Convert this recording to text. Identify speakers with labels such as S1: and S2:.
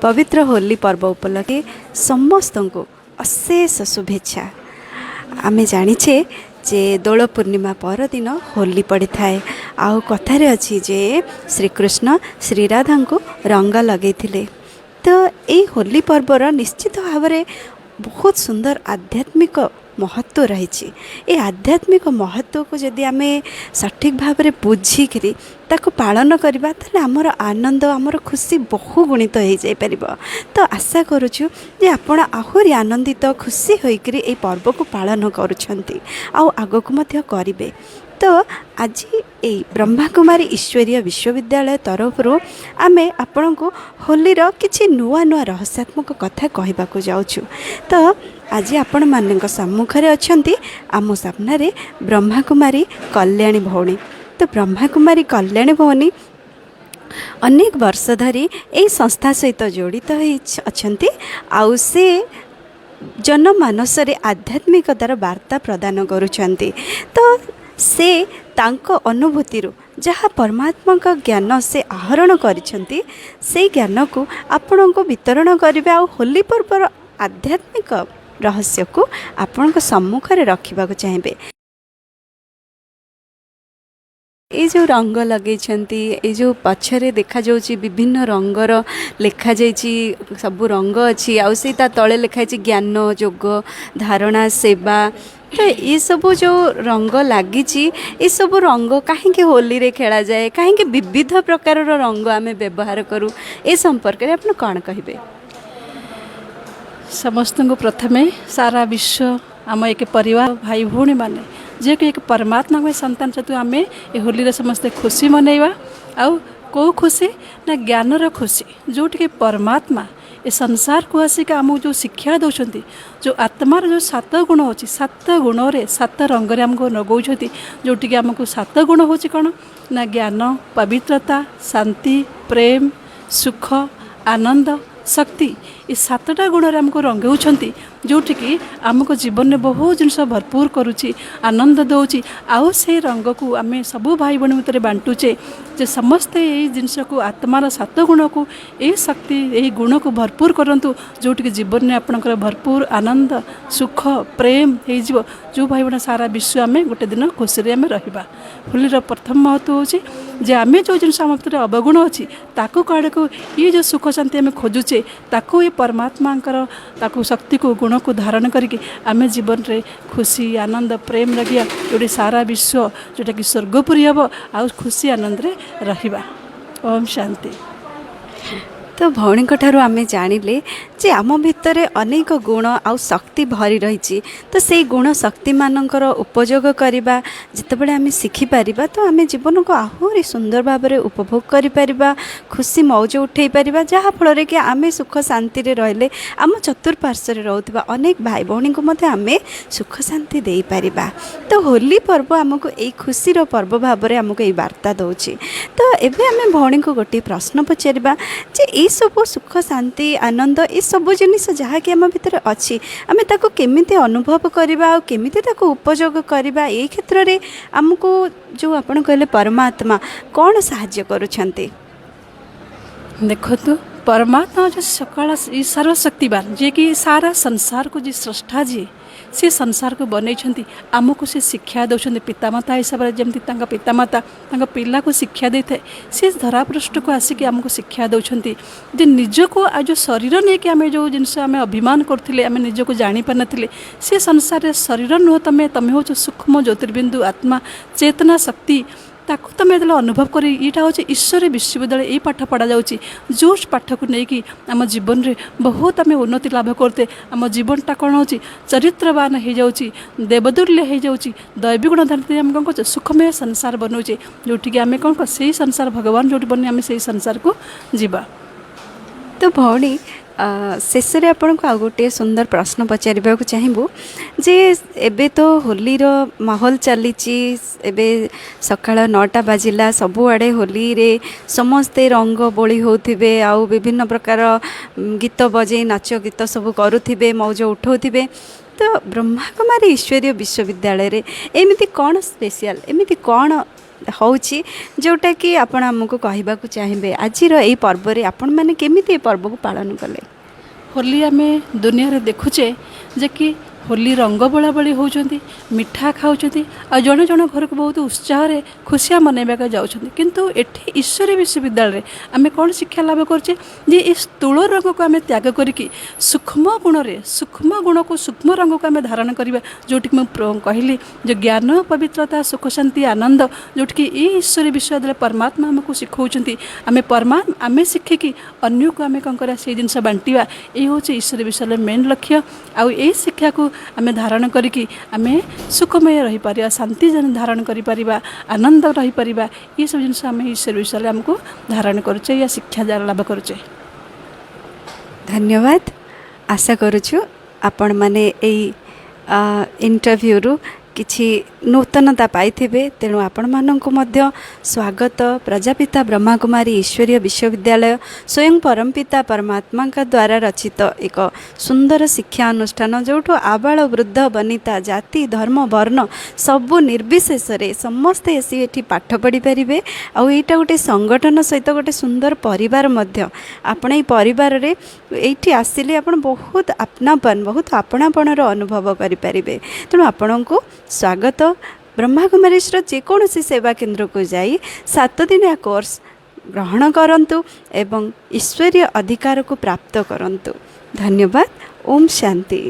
S1: ପବିତ୍ର ହୋଲି ପର୍ବ ଉପଲକ୍ଷେ ସମସ୍ତଙ୍କୁ ଅଶେଷ ଶୁଭେଚ୍ଛା। ଆମେ ଜାଣିଛେ ଯେ ଦୋଳ ପୂର୍ଣ୍ଣିମା ପରଦିନ ହୋଲି ପଡ଼ିଥାଏ, ଆଉ କଥାରେ ଅଛି ଯେ ଶ୍ରୀକୃଷ୍ଣ ଶ୍ରୀରାଧାଙ୍କୁ ରଙ୍ଗ ଲଗେଇଥିଲେ। ତ ଏଇ ହୋଲି ପର୍ବର ନିଶ୍ଚିତ ଭାବରେ ବହୁତ ସୁନ୍ଦର ଆଧ୍ୟାତ୍ମିକ ମହତ୍ତ୍ୱ ରହିଛି। ଏ ଆଧ୍ୟାତ୍ମିକ ମହତ୍ତ୍ୱକୁ ଯଦି ଆମେ ସଠିକ୍ ଭାବରେ ବୁଝିକିରି ତାକୁ ପାଳନ କରିବା, ତାହେଲେ ଆମର ଆନନ୍ଦ, ଆମର ଖୁସି ବହୁଗୁଣିତ ହେଇଯାଇପାରିବ। ତ ଆଶା କରୁଛୁ ଯେ ଆପଣ ଆହୁରି ଆନନ୍ଦିତ, ଖୁସି ହୋଇକରି ଏଇ ପର୍ବକୁ ପାଳନ କରୁଛନ୍ତି ଆଉ ଆଗକୁ ମଧ୍ୟ କରିବେ। ତ ଆଜି ଏଇ ବ୍ରହ୍ମାକୁମାରୀ ଈଶ୍ୱରୀୟ ବିଶ୍ୱବିଦ୍ୟାଳୟ ତରଫରୁ ଆମେ ଆପଣଙ୍କୁ ହୋଲିର କିଛି ନୂଆ ନୂଆ ରହସ୍ୟାତ୍ମକ କଥା କହିବାକୁ ଯାଉଛୁ। ତ ଆଜି ଆପଣମାନଙ୍କ ସମ୍ମୁଖରେ ଅଛନ୍ତି, ଆମ ସାମ୍ନାରେ ବ୍ରହ୍ମାକୁମାରୀ କଲ୍ୟାଣୀ ଭଉଣୀ। ତ ବ୍ରହ୍ମାକୁମାରୀ କଲ୍ୟାଣୀ ଭଉଣୀ ଅନେକ ବର୍ଷ ଧରି ଏଇ ସଂସ୍ଥା ସହିତ ଜଡ଼ିତ ହେଇ ଅଛନ୍ତି, ଆଉ ସେ ଜନମାନସରେ ଆଧ୍ୟାତ୍ମିକତାର ବାର୍ତ୍ତା ପ୍ରଦାନ କରୁଛନ୍ତି। ତ ସେ ତାଙ୍କ ଅନୁଭୂତିରୁ ଯାହା ପରମାତ୍ମାଙ୍କ ଜ୍ଞାନ ସେ ଆହରଣ କରିଛନ୍ତି, ସେଇ ଜ୍ଞାନକୁ ଆପଣଙ୍କୁ ବିତରଣ କରିବେ ଆଉ ହୋଲି ପର୍ବର ଆଧ୍ୟାତ୍ମିକ ରହସ୍ୟକୁ ଆପଣଙ୍କ ସମ୍ମୁଖରେ ରଖିବାକୁ ଚାହିଁବେ। ଏଇ ଯେଉଁ ରଙ୍ଗ ଲଗେଇଛନ୍ତି, ଏଇ ଯେଉଁ ପଛରେ ଦେଖାଯାଉଛି ବିଭିନ୍ନ ରଙ୍ଗର ଲେଖାଯାଇଛି, ସବୁ ରଙ୍ଗ ଅଛି, ଆଉ ସେଇ ତା ତଳେ ଲେଖା ହେଇଛି ଜ୍ଞାନ, ଯୋଗ, ଧାରଣା, ସେବା। ତ ଏସବୁ ଯେଉଁ ରଙ୍ଗ ଲାଗିଛି, ଏସବୁ ରଙ୍ଗ କାହିଁକି ହୋଲିରେ ଖେଳାଯାଏ, କାହିଁକି ବିବିଧ ପ୍ରକାରର ରଙ୍ଗ ଆମେ ବ୍ୟବହାର କରୁ, ଏ ସମ୍ପର୍କରେ ଆପଣ କ'ଣ କହିବେ?
S2: ସମସ୍ତଙ୍କୁ ପ୍ରଥମେ ସାରା ବିଶ୍ୱ ଆମ ଏକ ପରିବାର, ଭାଇ ଭଉଣୀମାନେ, ଯିଏକି ଏକ ପରମାତ୍ମାଙ୍କ ସନ୍ତାନ ସେତୁ ଆମେ ଏ ହୋଲିରେ ସମସ୍ତେ ଖୁସି ମନେଇବା। ଆଉ କେଉଁ ଖୁସି ନା ଜ୍ଞାନର ଖୁସି, ଯେଉଁଠିକି ପରମାତ୍ମା ଏ ସଂସାରକୁ ଆସିକି ଆମକୁ ଯେଉଁ ଶିକ୍ଷା ଦେଉଛନ୍ତି, ଯେଉଁ ଆତ୍ମାର ଯେଉଁ ସାତ ଗୁଣ ଅଛି, ସାତ ଗୁଣରେ ସାତ ରଙ୍ଗରେ ଆମକୁ ଲଗାଉଛନ୍ତି। ଯେଉଁଠିକି ଆମକୁ ସାତ ଗୁଣ ହେଉଛି କ'ଣ ନା ଜ୍ଞାନ, ପବିତ୍ରତା, ଶାନ୍ତି, ପ୍ରେମ, ସୁଖ, ଆନନ୍ଦ, ଶକ୍ତି। ଏ ସାତଟା ଗୁଣରେ ଆମକୁ ରଙ୍ଗଉଛନ୍ତି, ଯେଉଁଠିକି ଆମକୁ ଜୀବନରେ ବହୁତ ଜିନିଷ ଭରପୁର କରୁଛି, ଆନନ୍ଦ ଦେଉଛି। ଆଉ ସେଇ ରଙ୍ଗକୁ ଆମେ ସବୁ ଭାଇ ଭଉଣୀ ଭିତରେ ବାଣ୍ଟୁଛେ ଯେ ସମସ୍ତେ ଏଇ ଜିନିଷକୁ, ଆତ୍ମାର ସାତ ଗୁଣକୁ, ଏଇ ଶକ୍ତି, ଏଇ ଗୁଣକୁ ଭରପୁର କରନ୍ତୁ, ଯେଉଁଠିକି ଜୀବନରେ ଆପଣଙ୍କର ଭରପୁର ଆନନ୍ଦ, ସୁଖ, ପ୍ରେମ ହେଇଯିବ। ଯେଉଁ ଭାଇ ଭଉଣୀ ସାରା ବିଶ୍ୱ ଆମେ ଗୋଟେ ଦିନ ଖୁସିରେ ଆମେ ରହିବା। ହୋଲିର ପ୍ରଥମ ମହତ୍ତ୍ୱ ହେଉଛି ଯେ ଆମେ ଯେଉଁ ଜିନିଷ ଆମ ଭିତରେ ଅବଗୁଣ ଅଛି ତାକୁ କାଢ଼କୁ, ଇଏ ଯେଉଁ ସୁଖ ଶାନ୍ତି ଆମେ ଖୋଜୁଛେ ତାକୁ ଏ ପରମାତ୍ମାଙ୍କର ତାକୁ ଶକ୍ତିକୁ, ଗୁଣକୁ ଧାରଣ କରିକି ଆମେ ଜୀବନରେ ଖୁସି, ଆନନ୍ଦ, ପ୍ରେମ ରଖିବା, ଯେଉଁଠି ସାରା ବିଶ୍ୱ ଯେଉଁଟାକି ସ୍ୱର୍ଗପୁରୀ ହେବ ଆଉ ଖୁସି ଆନନ୍ଦରେ ରହିବା। ଓମ୍ ଶାନ୍ତି।
S1: ତ ଭଉଣୀଙ୍କ ଠାରୁ ଆମେ ଜାଣିଲେ ଯେ ଆମ ଭିତରେ ଅନେକ ଗୁଣ ଆଉ ଶକ୍ତି ଭରି ରହିଛି। ତ ସେଇ ଗୁଣ ଶକ୍ତିମାନଙ୍କର ଉପଯୋଗ କରିବା ଯେତେବେଳେ ଆମେ ଶିଖିପାରିବା, ତ ଆମେ ଜୀବନକୁ ଆହୁରି ସୁନ୍ଦର ଭାବରେ ଉପଭୋଗ କରିପାରିବା, ଖୁସି ମଉଜ ଉଠାଇ ପାରିବା, ଯାହାଫଳରେ କି ଆମେ ସୁଖ ଶାନ୍ତିରେ ରହିଲେ ଆମ ଚତୁଃପାର୍ଶ୍ୱରେ ରହୁଥିବା ଅନେକ ଭାଇ ଭଉଣୀଙ୍କୁ ମଧ୍ୟ ଆମେ ସୁଖ ଶାନ୍ତି ଦେଇପାରିବା। ତ ହୋଲି ପର୍ବ ଆମକୁ ଏଇ ଖୁସିର ପର୍ବ ଭାବରେ ଆମକୁ ଏଇ ବାର୍ତ୍ତା ଦେଉଛି। ତ ଏବେ ଆମେ ଭଉଣୀଙ୍କୁ ଗୋଟିଏ ପ୍ରଶ୍ନ ପଚାରିବା ଯେ ଏଇସବୁ ସୁଖ, ଶାନ୍ତି, ଆନନ୍ଦ, ଏସବୁ ଜିନିଷ ଯାହାକି ଆମ ଭିତରେ ଅଛି, ଆମେ ତାକୁ କେମିତି ଅନୁଭବ କରିବା ଆଉ କେମିତି ତାକୁ ଉପଯୋଗ କରିବା? ଏଇ କ୍ଷେତ୍ରରେ ଆମକୁ ଯେଉଁ ଆପଣ କହିଲେ ପରମାତ୍ମା କ'ଣ ସାହାଯ୍ୟ କରୁଛନ୍ତି?
S2: ଦେଖନ୍ତୁ, ପରମାତ୍ମା ଯେଉଁ ସକାଳ ସର୍ବଶକ୍ତିବାନ, ଯିଏକି ସାରା ସଂସାରକୁ ଯିଏ ସ୍ରଷ୍ଟା, ଯିଏ ସେ ସଂସାରକୁ ବନେଇଛନ୍ତି, ଆମକୁ ସେ ଶିକ୍ଷା ଦେଉଛନ୍ତି ପିତାମାତା ହିସାବରେ। ଯେମିତି ତାଙ୍କ ପିତାମାତା ତାଙ୍କ ପିଲାକୁ ଶିକ୍ଷା ଦେଇଥାଏ, ସେ ଧରାପୃଷ୍ଠକୁ ଆସିକି ଆମକୁ ଶିକ୍ଷା ଦେଉଛନ୍ତି ଯେ ନିଜକୁ ଆଉ ଯେଉଁ ଶରୀର ନେଇକି ଆମେ ଯେଉଁ ଜିନିଷ ଆମେ ଅଭିମାନ କରୁଥିଲେ, ଆମେ ନିଜକୁ ଜାଣିପାରିନଥିଲେ, ସେ ସଂସାରରେ ଶରୀର ନୁହଁ ତମେ, ତମେ ହେଉଛ ସୂକ୍ଷ୍ମ ଜ୍ୟୋତିର୍ବିନ୍ଦୁ, ଆତ୍ମା, ଚେତନା ଶକ୍ତି। ତାକୁ ତୁମେ ଯେତେବେଳେ ଅନୁଭବ କରି, ଏଇଟା ହେଉଛି ଈଶ୍ୱରୀ ବିଶ୍ୱବିଦ୍ୟାଳୟ, ଏଇ ପାଠ ପଢ଼ାଯାଉଛି, ଯେଉଁ ପାଠକୁ ନେଇକି ଆମ ଜୀବନରେ ବହୁତ ଆମେ ଉନ୍ନତି ଲାଭ କରୁଛେ। ଆମ ଜୀବନଟା କ'ଣ ହେଉଛି? ଚରିତ୍ରବାନ ହେଇଯାଉଛି, ଦେବଦୁଲ୍ୟ ହେଇଯାଉଛି। ଦୈବୀ ଗୁଣ ଧାରଣ ଆମେ କ'ଣ କରୁଛେ? ସୁଖମୟ ସଂସାର ବନାଉଛେ, ଯେଉଁଠିକି ଆମେ କ'ଣ ସେଇ ସଂସାର ଭଗବାନ ଯେଉଁଠି ବନେଇ ଆମେ ସେଇ ସଂସାରକୁ ଯିବା।
S1: ତ ଭଉଣୀ, ଶେଷରେ ଆପଣଙ୍କୁ ଆଉ ଗୋଟିଏ ସୁନ୍ଦର ପ୍ରଶ୍ନ ପଚାରିବାକୁ ଚାହିଁବୁ ଯେ ଏବେ ତ ହୋଲିର ମାହୋଲ ଚାଲିଛି। ଏବେ ସକାଳ 9ଟା ବାଜିଲା, ସବୁଆଡ଼େ ହୋଲିରେ ସମସ୍ତେ ରଙ୍ଗ ବୋଳି ହେଉଥିବେ ଆଉ ବିଭିନ୍ନ ପ୍ରକାର ଗୀତ ବଜେଇ ନାଚ ଗୀତ ସବୁ କରୁଥିବେ, ମଉଜ ଉଠାଉଥିବେ। ତ ବ୍ରହ୍ମାକୁମାରୀ ଈଶ୍ୱରୀୟ ବିଶ୍ୱବିଦ୍ୟାଳୟରେ ଏମିତି କ'ଣ ସ୍ପେଶିଆଲ, ଏମିତି କ'ଣ ହେଉଛି, ଯେଉଁଟାକି ଆପଣ ଆମକୁ କହିବାକୁ ଚାହିଁବେ, ଆଜିର ଏଇ ପର୍ବରେ ଆପଣମାନେ କେମିତି ଏ ପର୍ବକୁ ପାଳନ କଲେ?
S2: ହୋଲି ଆମେ ଦୁନିଆରେ ଦେଖୁଛେ ଯେ କି ହୋଲି ରଙ୍ଗ ବୋଳାବୋଳି ହେଉଛନ୍ତି, ମିଠା ଖାଉଛନ୍ତି ଆଉ ଜଣେ ଜଣ ଘରକୁ ବହୁତ ଉତ୍ସାହରେ ଖୁସିଆ ମନେଇବାକୁ ଯାଉଛନ୍ତି। କିନ୍ତୁ ଏଠି ଈଶ୍ୱରୀ ବିଶ୍ୱବିଦ୍ୟାଳୟରେ ଆମେ କ'ଣ ଶିକ୍ଷା ଲାଭ କରୁଛେ ଯେ ଏ ସ୍ଥୂଳ ରଙ୍ଗକୁ ଆମେ ତ୍ୟାଗ କରିକି ସୂକ୍ଷ୍ମ ଗୁଣରେ, ସୂକ୍ଷ୍ମ ଗୁଣକୁ, ସୂକ୍ଷ୍ମ ରଙ୍ଗକୁ ଆମେ ଧାରଣ କରିବା, ଯେଉଁଠିକି ମୁଁ କହିଲି ଯେ ଜ୍ଞାନ, ପବିତ୍ରତା, ସୁଖ, ଶାନ୍ତି, ଆନନ୍ଦ, ଯେଉଁଠିକି ଏଇ ଈଶ୍ୱରୀ ବିଶ୍ୱବିଦ୍ୟାଳୟ ପରମାତ୍ମା ଆମକୁ ଶିଖାଉଛନ୍ତି। ଆମେ ଆମେ ଶିଖିକି ଅନ୍ୟକୁ ଆମେ କ'ଣ କରିବା, ସେଇ ଜିନିଷ ବାଣ୍ଟିବା। ଏଇ ହେଉଛି ଈଶ୍ୱରୀ ବିଶ୍ୱବିଦ୍ୟାଳୟ ମେନ୍ ଲକ୍ଷ୍ୟ। ଆଉ ଏଇ ଶିକ୍ଷାକୁ ଆମେ ଧାରଣ କରିକି ଆମେ ସୁଖମୟ ରହିପାରିବା, ଶାନ୍ତି ଧାରଣ କରିପାରିବା, ଆନନ୍ଦ ରହିପାରିବା। ଏସବୁ ଜିନିଷ ଆମେ ଈଶ୍ୱର ବିଷୟରେ ଆମକୁ ଧାରଣ କରୁଛେ, ୟା ଶିକ୍ଷା ଲାଭ କରୁଛେ।
S1: ଧନ୍ୟବାଦ। ଆଶା କରୁଛୁ ଆପଣମାନେ ଏଇ ଇଣ୍ଟରଭ୍ୟୁରୁ କିଛି ନୂତନତା ପାଇଥିବେ। ତେଣୁ ଆପଣମାନଙ୍କୁ ମଧ୍ୟ ସ୍ୱାଗତ ପ୍ରଜାପିତା ବ୍ରହ୍ମାକୁମାରୀ ଈଶ୍ୱରୀୟ ବିଶ୍ୱବିଦ୍ୟାଳୟ, ସ୍ୱୟଂ ପରମପିତା ପରମାତ୍ମାଙ୍କ ଦ୍ୱାରା ରଚିତ ଏକ ସୁନ୍ଦର ଶିକ୍ଷା ଅନୁଷ୍ଠାନ, ଯେଉଁଠୁ ଆବାଳ ବୃଦ୍ଧ ବନିତା, ଜାତି, ଧର୍ମ, ବର୍ଣ୍ଣ ସବୁ ନିର୍ବିଶେଷରେ ସମସ୍ତେ ଆସି ଏଠି ପାଠ ପଢ଼ିପାରିବେ। ଆଉ ଏଇଟା ଗୋଟେ ସଂଗଠନ ସହିତ ଗୋଟେ ସୁନ୍ଦର ପରିବାର ମଧ୍ୟ। ଆପଣ ଏଇ ପରିବାରରେ ଏଇଠି ଆସିଲେ ଆପଣ ବହୁତ ଆପଣାପନ, ବହୁତ ଆପଣାପଣର ଅନୁଭବ କରିପାରିବେ। ତେଣୁ ଆପଣଙ୍କୁ ସ୍ୱାଗତ। ବ୍ରହ୍ମାକୁମାରୀର ଯେକୌଣସି ସେବା କେନ୍ଦ୍ରକୁ ଯାଇ 7 ଦିନିଆ କୋର୍ସ ଗ୍ରହଣ କରନ୍ତୁ ଏବଂ ଈଶ୍ୱରୀୟ ଅଧିକାରକୁ ପ୍ରାପ୍ତ କରନ୍ତୁ। ଧନ୍ୟବାଦ। ଓମ୍ ଶାନ୍ତି।